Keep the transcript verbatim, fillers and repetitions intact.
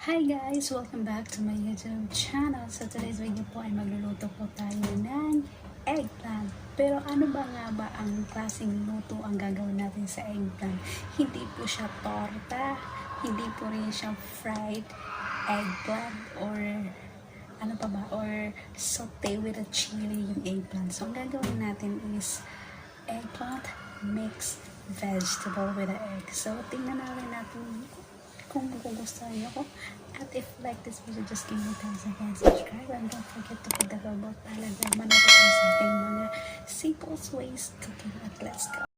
Hi guys! Welcome back to my YouTube channel. So today's video po ay magluluto po tayo ng eggplant. Pero ano ba nga ba ang klaseng luto ang gagawin natin sa eggplant? Hindi po siya torta, hindi po rin siya fried eggplant or ano pa ba, or saute with a chili yung eggplant. So ang gagawin natin is eggplant mixed vegetable with egg. So tingnan natin natin kung magugustuhan niyo ko. At if you like this video, just give me a thumbs up and subscribe. And don't forget to hit the bell button para updated kayo sa ating mga simple ways cooking. At let's go!